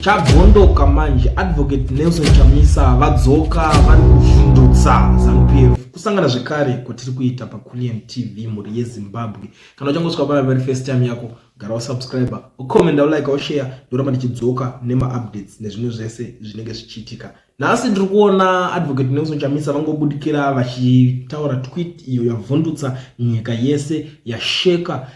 Chabvondoka manje, Advocate Nelson Chamisa vadzoka, vari kuvhundutsa ZANU-PF. Kusangana zvekare kwatiri kuita paKulian TV, mhuri yeZimbabwe. Kana uchangosvika pana very first time yako, gara wasubscribe, ucomment, ulike, ushare. Ndoramba ndichidzoka nemaupdates nezvimwe zvese zvinenge zvichiitika. Nhasi ndiri kuona Advocate Nelson Chamisa vangobudikira vachitaura tweet iyo yavhundutsa nyika yese, yasheka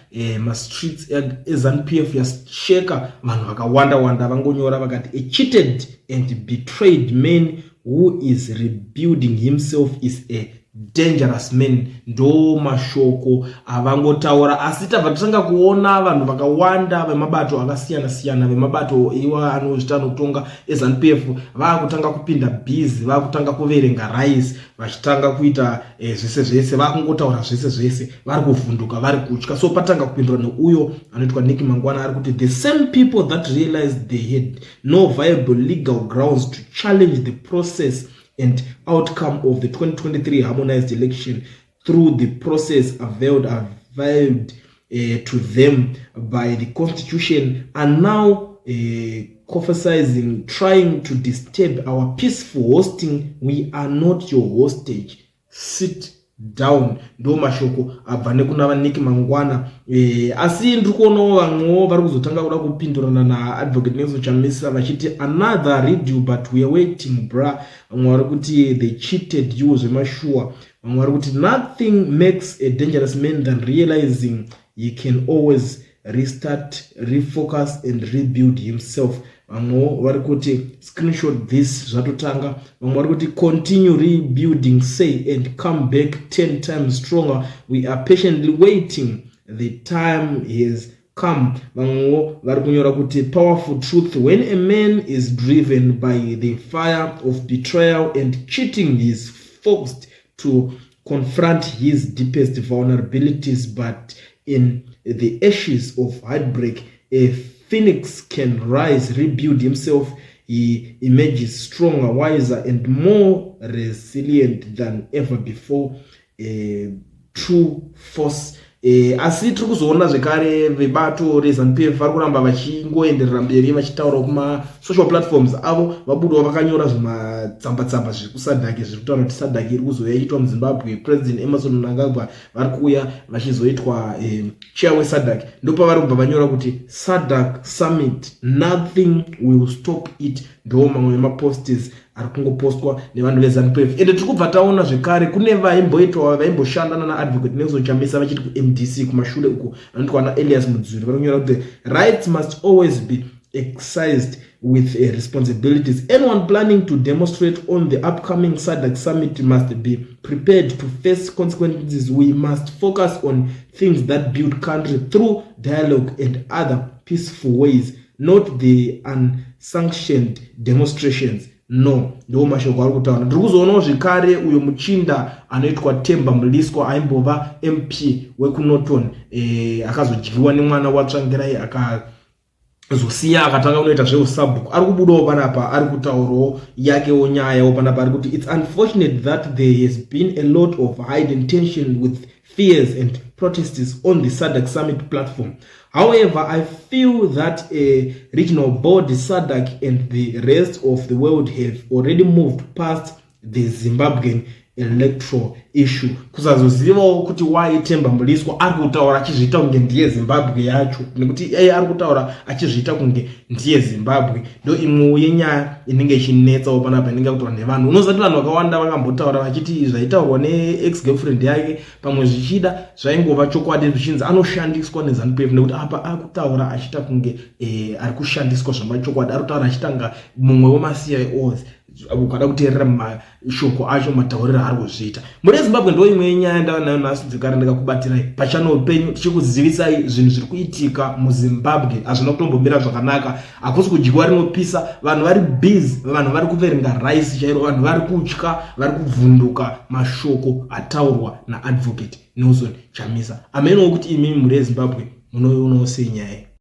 mastreets eZANU-PF, yasheka vanhu vakawanda wanda. Vangonyora vakati, "A cheated and betrayed man who is rebuilding himself is a dangerous man." Ndo mashoko avangotaura, asi tabva tatanga kuona vanhu vakawanda vemabato akasiyana siyana, vemabato iwa anozvita anotonga eZANU-PF, vaakutanga kupinda busy, vaakutanga kuverenga rice, vachitanga kuita zvese zvese, vaakungotaura zvese zvese, vari kuvhunduka, vari kutya. So patanga kupindura neuyo anoitwa Nick Mangwana, ari kuti, "The same people that realized they had no viable legal grounds to challenge the process and outcome of the 2023 harmonized election through the process availed to them by the constitution are now confessing, trying to disturb our peaceful hosting. We are not your hostage. Sit down." Ndo mashoko abva nekuna vaNick Mangwana. Asi ndiri kuonawo vamwewo vari kuzotanga kuda kupindurana naAdvocate Nelson Chamisa vachiti, "Another radio, but we are waiting, bra." Vamwe vari kuti, "They cheated you zvemashuwa." Vamwe vari kuti, "Nothing makes a dangerous man than realizing he can always restart, refocus and rebuild himself." Vamwewo vari kuti, "Screenshot this, zvatotanga." Vamwe vari kuti, "Continue rebuilding, say, and come back 10 times stronger. We are patiently waiting. The time has come." Vamwewo vari kunyora kuti, "Powerful truth. When a man is driven by the fire of betrayal and cheating, he is forced to confront his deepest vulnerabilities. But in the ashes of heartbreak, a phoenix can rise, rebuild himself. He emerges stronger, wiser and more resilient than ever before. A true force." Asi tiri kuzoona zvekare vebato reZANU-PF vari kuramba vachingoenderera mberi vachitaura kumasocial platforms avo. Vabudawo vakanyora zvimatsamba-tsamba zviri kuSADC, zviri kutaura kuti SADC iri kuzouya ichiitwa muZimbabwe. President Emmerson Mnangagwa vari kuuya vachizoitwa chair weSADC. Ndopavari kubva vanyora kuti, "SADC summit, nothing will stop it." Ndo mamwe emaposts ari kungopostwa nevanhu veZANU-PF. Ende tiri kubva taona zvekare kune vaimboitwa, vaimboshandana naAdvocate Nelson Chamisa vachiti kuMDC kumashure uko, vanoitwa naElias Mudzuri, vari kunyora kuti, "Rights must always be exercised with responsibilities. Anyone planning to demonstrate on the upcoming SADC summit must be prepared to face consequences. We must focus on things that build country through dialogue and other peaceful ways, not the unsanctioned demonstrations." No, ndo mashoko ari kutaura. Ndiri kuzoonawo zvekare uyo muchinda anoitwa Temba Mliswa, aimbova MP wekuNorton, akazodyiwa nemwana waTsvangirai, akazosiya, akatanga kunoita zveusabhuku. Ari kubudawo panapa, ari kutaurawo yakewo nyayawo panapa. Ari kuti, "It's unfortunate that there has been a lot of hidden tension with fears and protests on the SADC summit platform. However, I feel that a regional body, SADC, and the rest of the world have already moved past the Zimbabwean electoral issue." Kusazozivawo kuti why Temba Mliswa ari kutaura achizviita kunge ndiye Zimbabwe yacho, nekuti iye ari kutaura achizviita kunge ndiye Zimbabwe. Ndo imwewo yenyaya inenge ichinetsawo panapa, inenge kutaura nevanhu. Unoziva kuti vanhu vakawanda vakambotaura vachiti zvaitaurwa neex girlfriend yake pamwe zvichida zvaingova chokwadi, zvichinzi anoshandiswa neZANU-PF, nekuti apa akutaura achiita kunge ari kushandiswa zvamachokwadi. Ari kutaura achitanga mumwe wemaCIOs, ukada kuteerera mashoko acho, matauriro aari kuzviita. Muri Zimbabwe, ndo imwe yenyaya ndava nayo nhasi zvekare, ndakakubatirai pachannel penyu tichikuzivisai zvinhu zviri kuitika muZimbabwe. Hazvina kutombomira zvakanaka, hakusi kudyiwa rinopisa. Vanhu vari busy, vanhu vari kuverenga rice chairo, vanhu vari kutya, vari kuvhunduka mashoko ataurwa naAdvocate Nelson Chamisa. Amenowo kuti imimi muri eZimbabwe munoionawo sei nyaya.